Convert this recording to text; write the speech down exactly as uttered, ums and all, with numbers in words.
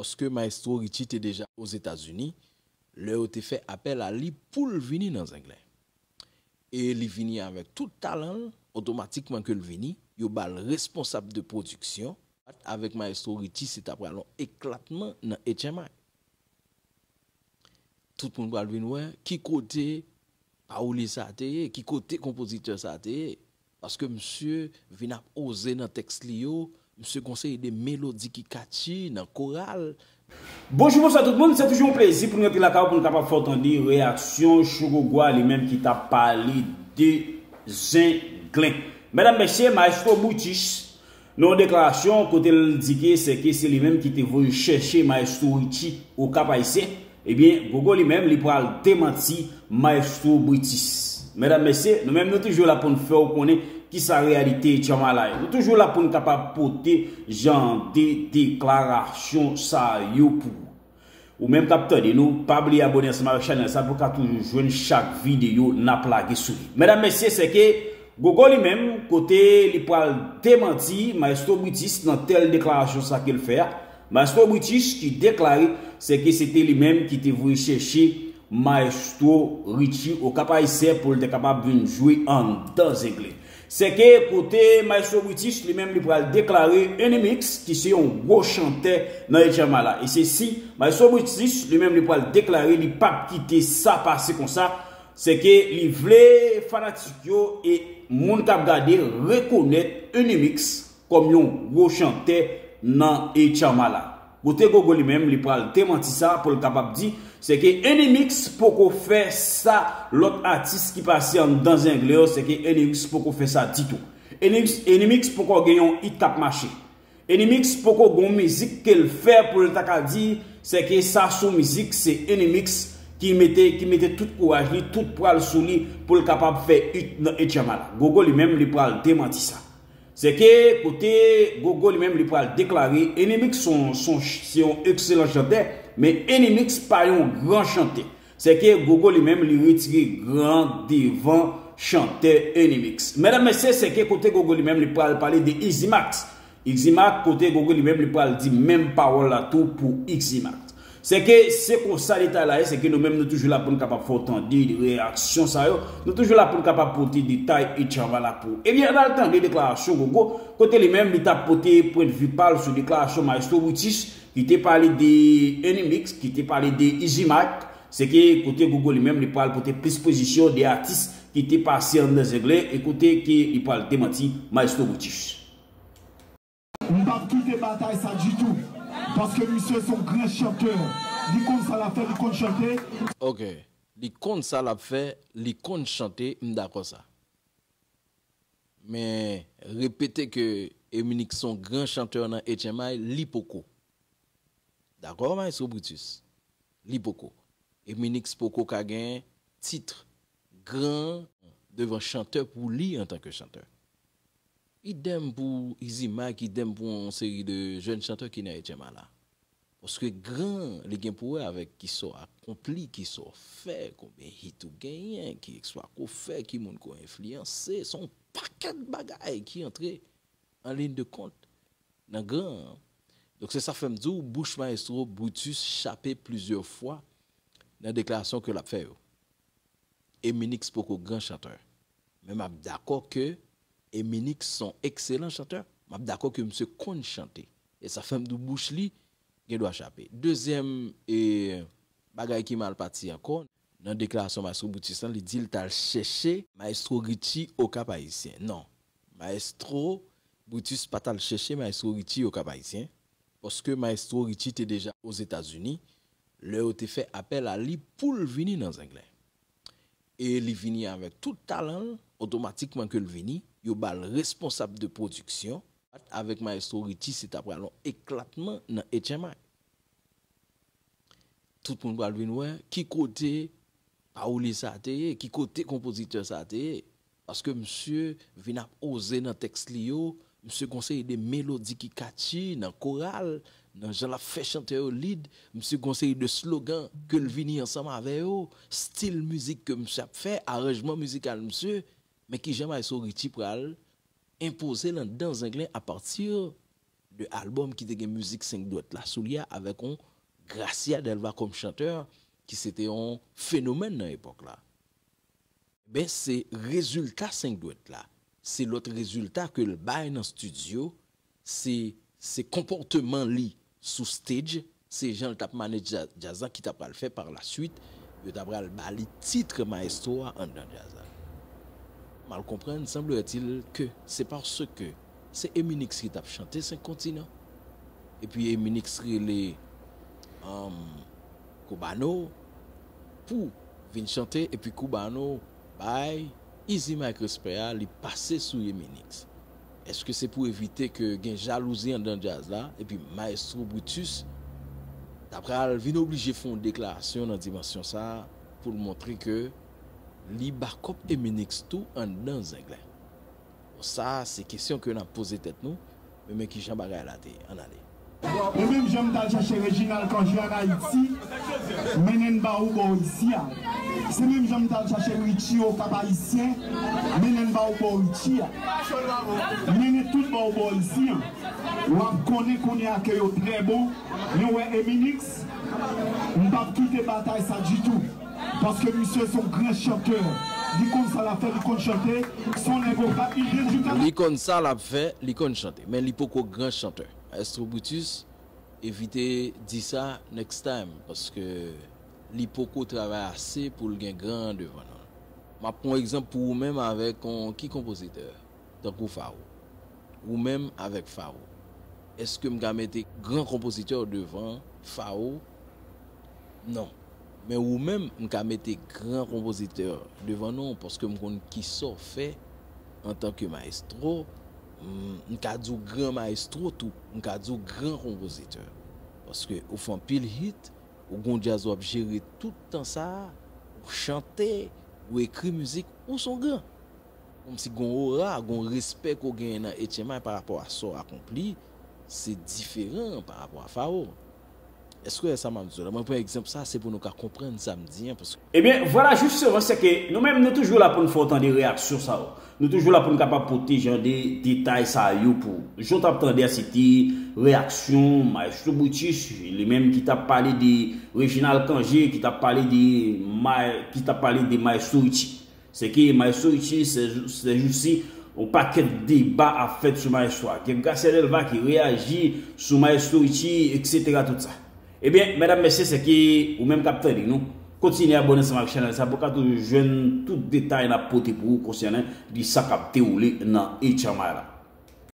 Paske Maestro Richie te deja Ozetazini, lè yo te fè apèl a li pou l vini nan Zenglen. E li vini avèk tout talan l, otomatikman ke l vini, yo ba l responsab de pwodiksyon. Avèk Maestro Richie, se ta pral yon eklatman nan H M I. Tout moun pral vin wè ki kote pawolye sa a te ye, ki kote konpozitè sa a te ye. Paske misye vin ap oze nan tèks li yo, misye gon seri de melodi ki catchy nan koral. Bonjou, bonswa tout moun, se toujou yon plezi pou nou rantre lakay ou pou nou kapab fè w tande reyaksyon Chougougwa li menm ki t ap pale de Zenglen. Medam, mesye, Maestro Brutus, nan yon deklarasyon kote l di ke se ke se li menm ki te voye chèche Maestro Richie o Kap Ayisyen, ebyen, Gogo li menm li pral demanti Maestro Brutus. Medam, mesye, nou menm nou toujou la pou n fè w konnen kisa reyalite Djamala ye. Nou toujou la pou n kapab pote jan de deklarasyon sa yo pou ou. Ou menm k ap tande nou, pa bliye abòne ansanm avèk chanèl sa pou w ka toujou jwenn chak videyo n ap lage sou li. Medam, mesye, se ke Gogo li menm, kote li pral demanti Maestro Brutus nan tèl deklarasyon sa ke l fè a. Maestro Brutus ki deklare se ke se te li menm ki te voye chèche Maestro Richie o Kap Ayisyen pou l te kapab vin jwe anndan Zenglen. Se ke kote Maestro Brutus li menm li pral deklare Enimix ki se yon gwo chantè nan H M I la. E se si Maestro Brutus li menm li pral deklare li p ap kite sa pase konsa. Se ke li vle fanatik yo e moun k ap gade rekonèt Enimix kòm yon gwo chantè nan H M I la. Kote Gogo li menm li pral demanti sa pou l kapab di se ke Enimix poko fè sa lòt atis ki pase anndan Zenglen yo, se ke Enimix poko fè sa ditou. Enimix, Enimix poko gen yon hit k ap mache. Enimix poko gon mizik ke l fè pou l ta ka di se ke sa sou mizik se Enimix ki mete, ki mete tout kouraj li, tout pral sou li pou l kapab fè hit nan H M I la. Gogo li menm li pral demanti sa. Se ke kote Gogo li menm li pral deklare Enimix se yon, se yon, se yon ekselan chantè, men Enimix pa yon gran chantè. Se ke Gogo li menm li retire gran devan chantè Enimix. Medam, mesye, se ke kote Gogo li menm li pral pale de Easy Max. Easy Max, kote Gogo li menm li pral di menm pawòl la tou pou Easy Max. Se ke se konsa detay la ye, se ke nou menm nou toujou la pou n kapab fè w tande reyaksyon sa yo. Nou toujou la pou n kapab pote detay e travèl la pou ou. Ebyen, ann al tande deklarasyon Gogo, kote li menm li t ap pote pwennvi pa l sou deklarasyon Maestro Brutus, ki te pale de Enimix, ki te pale de Easy Max. Se ke kote Gogo li menm li pral pote plis pozisyon de atis ki te pase anndan Zenglen e kote ke li pral demanti Maestro Brutus. M p ap kite batay sa ditou. Paske misye se yon gran chantè. Li konn sa l ap fè, li konn chante. Ok. Li konn sa l ap fè, li konn chante, m dakò sa. Men, repete ke Eminix se yon gran chantè nan H M I, li poko. Dakò, Maestro Brutus? Li poko. Eminix poko ka gen tit gran devan chantè pou li antanke chantè. Idèm pou Easy Mike, idèm pou yon seri de jèn chantè ki nan H M I la. Paske gran, li gen pou wè avèk kisa w akonpli, kisa w fè, konbyen hit ou genyen, ki eksplwa ke w fè, ki moun ke w enfliyanse. Se yon pakèt bagay ki antre an liy de kont nan gran an. Donk, se sa fè m di w, bouch Maestro Brutus chape plizyè fwa nan deklarasyon ke l ap fè yo. Eminix poko gran chantè. Men m ap dakò ke Eminix se yon ekselan chantè. M ap dakò ke misye konn chante. E sa fè m di w bouch li gen dwa chape. Dezyèm e, bagay ki mal pati ankò, nan deklarasyon Maestro Brutus lan, li di l t al chèche Maestro Richie Okap Ayisyen. Non. Maestro Brutus pa t al chèche Maestro Richie Okap Ayisyen. Paske Maestro Richie te deja Ozetazini, lè yo te fè apèl a li pou l vini nan Zenglen. E li vini avèk tout talan l, otomatikman ke l vini, yo ba l responsab de pwodiksyon. Avèk Maestro Richie, se ta pral yon eklatman nan H M I. Tout moun pral vin wè ki kote pawolye sa a te ye, ki kote konpozitè sa a te ye. Paske misye vin ap oze nan tèks li yo, misye gon seri de melodi ki catchy nan koral, nan jan l ap fè chantè yo lead, misye gon seri de slogan ke l vini ansanm avè yo, stil mizik ke misye ap fè, aranjman mizikal misye, men kijan Maestro Richie pral enpoze l anndan Zenglen apati de albòm ki te gen mizik Senk Dwèt la sou li a, avèk yon Gracia Delva kòm chantè, ki se te yon fenomèn nan epòk la. Ben, se rezilta Senk Dwèt la. Se lòt rezilta ke l bay nan estidyo, se, se konpòteman li sou stage, se jan l t ap manage dja-, djaz la ki ta pral fè par la suite, yo ta pral ba li tit maestro a anndan djaz la. Mal konprann, semblerait-il que c'est parce que se Eminix ki t ap chante Senk Kontinan. Epi Eminix rele, um, Cubano pou vin chante, epi Cubano bay Easy Mike respè a, li pase sou Eminix. Èske se pou evite ke gen jalouzi anndan djaz la, epi Maestro Brutus ta pral vin oblije fè yon deklarasyon nan dimansyon sa a pou l montre ke li bakòp Eminix tou anndan Zenglen? Bon, sa a se kesyon ke n ap poze tèt nou, men, men kijan bagay la te ye. Ann ale. E menm jan m t al chache Reginald Cangé ann Ayiti, mennen n ba ou bò isi a. Se menm jan m t al chache Richie Okap Ayisyen, mennen n ba ou bò Richie a. Mennen tout ba ou bò isi a. W ap konnen kounye a ke yo trè bon, men w wè Eminix, m p ap kite batay sa ditou. Paske misye se yon gran chantè. Li konn sa l ap fè, li konn chante. Se yon nèg okap, li byen di tèt. Li konn sa l ap fè, li konn chante. Men li poko gran chantè. Maestro Brutus, evite di sa next time, paske li poko travay ase pou l gen gran devan non l. M ap pran yon egzanp pou ou menm avèk yon ki konpozitè, tankou Faro. Ou menm avèk Faro. Èske m ka mete gran konpozitè devan Faro? Non. Men ou menm, m ka mete gran konpozitè devan non, paske m konn kisa w fè antanke maestro. M, m ka di w gran maestro tou, m ka di w gran konpozitè. Paske ou fè anpil hit, ou gon djaz w ap jere tout tan sa a, ou chante, ou ekri mizik, ou s on gran. Kòmsi gon ora, gon respè ke w genyen nan H M I pa rapò a sa w akonpli, se diferan pa rapò a Faro. Èske w wè sa m ap di w la? Mwen pran egzanp sa, se pou nou ka konprann sa m di an, paske Ebyen, vwala, jisteman, se ke nou menm, nou toujou la pou n fè w tande reyaksyon sa yo. Nou toujou la pou n kapab pote jan de detay sa yo pou ou. Jan w t ap tande a, se te reyaksyon Maestro Brutus, li menm ki t ap pale de Reginald Cangé, ki t ap pale de Ma-, ki t ap pale de Maestro Richie. Se ke Maestro Richie, se, se jou si, yon pakèt deba ap fèt sou Maestro a. Gen Gracia Delva ki reyaji sou Maestro Richie, et cetera, tout sa. Ebyen, medam, mesye, se ke ou menm k ap tande nou, kontinye abòne ansanm ak chanèl sa pou w ka toujou jwenn tout detay n ap pote pou ou konsènan de sa k ap dewoule nan H M I la.